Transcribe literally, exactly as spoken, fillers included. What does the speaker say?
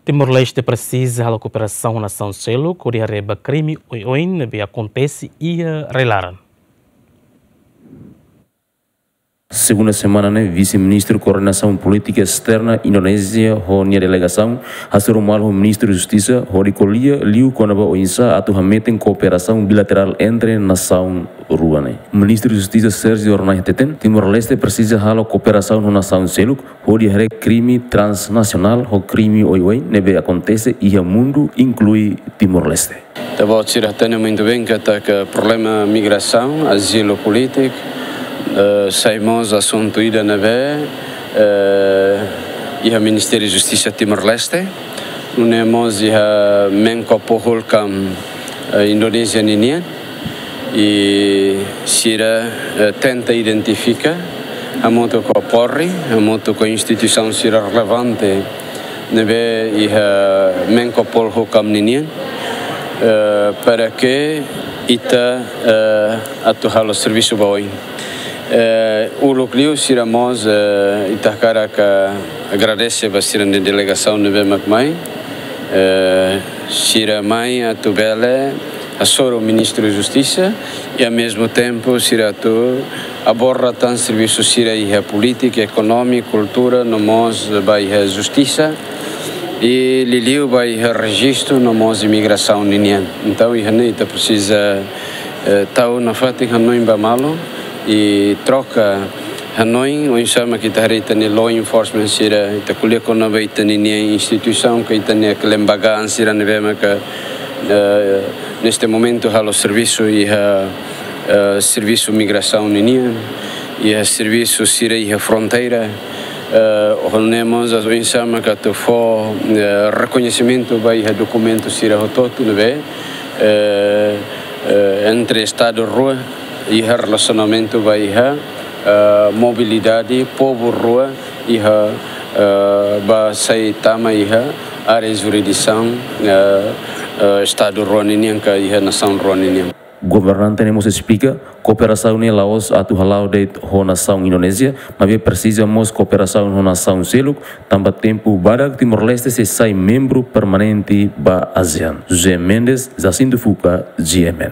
Timor-Leste presiza halo kooperasaun ho nasaun seluk hodi haree ba krime oioin ne'ebé akontese iha rai-laran. Segunda semana ne'e, Vise-Ministru Koordenasaun Polítika Esterna Indonézia ho nia delegasaun hasoru malu ho Ministru Justisa hodi ko'alia liu kona-ba oinsá atu hametin kooperasaun bilaterál entre nasaun rua ne'e. Ministru Justisa Sérgio Hornai hateten, Timor-Leste presiza halo kooperasaun ho nasaun seluk hodi haree krime transnasionál ho krime oioin ne'ebé akontese iha mundu, inklui Timor-Leste. Ita-boot sira hatene muito bem katak problema migrasaun, azilu polítiku, eh, sai mós asuntu ida ne'ebé, eh, iha Ministériu Justisa Timor-Leste, nune'e mós iha Menko Polhukam, eh, Indonézia ninian, i sira, eh, tenta identifika hamutuk ho Polri, hamutuk ho instituisaun sira relevante ne'ebé iha Menko Polhukam ninian, eh, para que ita, eh, atu halo servisu ba oin. Eh, uluk liu sira mós, eh, ita hakarak agradese ba sira-nia delegasaun ne'ebé mak mai. Eh, sira mai atu bele hasoru Ministru Justisa, i ao mesmo tempo sira atu aborda tan servisu sira iha polítika, ekonómia, kultura, no mós ba iha justisa, i liuliu ba iha rejistu, no mós imigrasaun ninian. Entaun, iha ne'e ita presiza, eh, tau nafatin hanoin ba malu, i troka hanoin, oinsá mak ita haree ita-nia law enforcement sira, ita ko'alia kona-ba ita-nia instituisaun, ka ita-nia kelembagaan sira ne'ebé maka, eh, neste momento halo servisu iha, eh, servisu migrasaun ninian, iha servisu sira iha fronteira, eh, ho nune'e mós oinsá maka atu fó, eh, rekoñesimentu ba iha dokumentu sira hotu-hotu ne'ebé, eh, eh, entre estadu rua, iha relasionamentu ba iha, eh, mobilidade povu rua iha, eh, ba sai tama iha área jurisdisaun, eh, eh, estadu rua ninian ka iha nasaun rua ninian. Governante ne'e mós esplika, kooperasaun ne'e la'ós atu hala'o de'it ho nasaun Indonézia, maibé presiza mós kooperasaun ho nasaun seluk, tanba tempu badak Timor-Leste sei sai membru permanente ba ASEAN. José Mendes, Jacinto Fuca, G M N.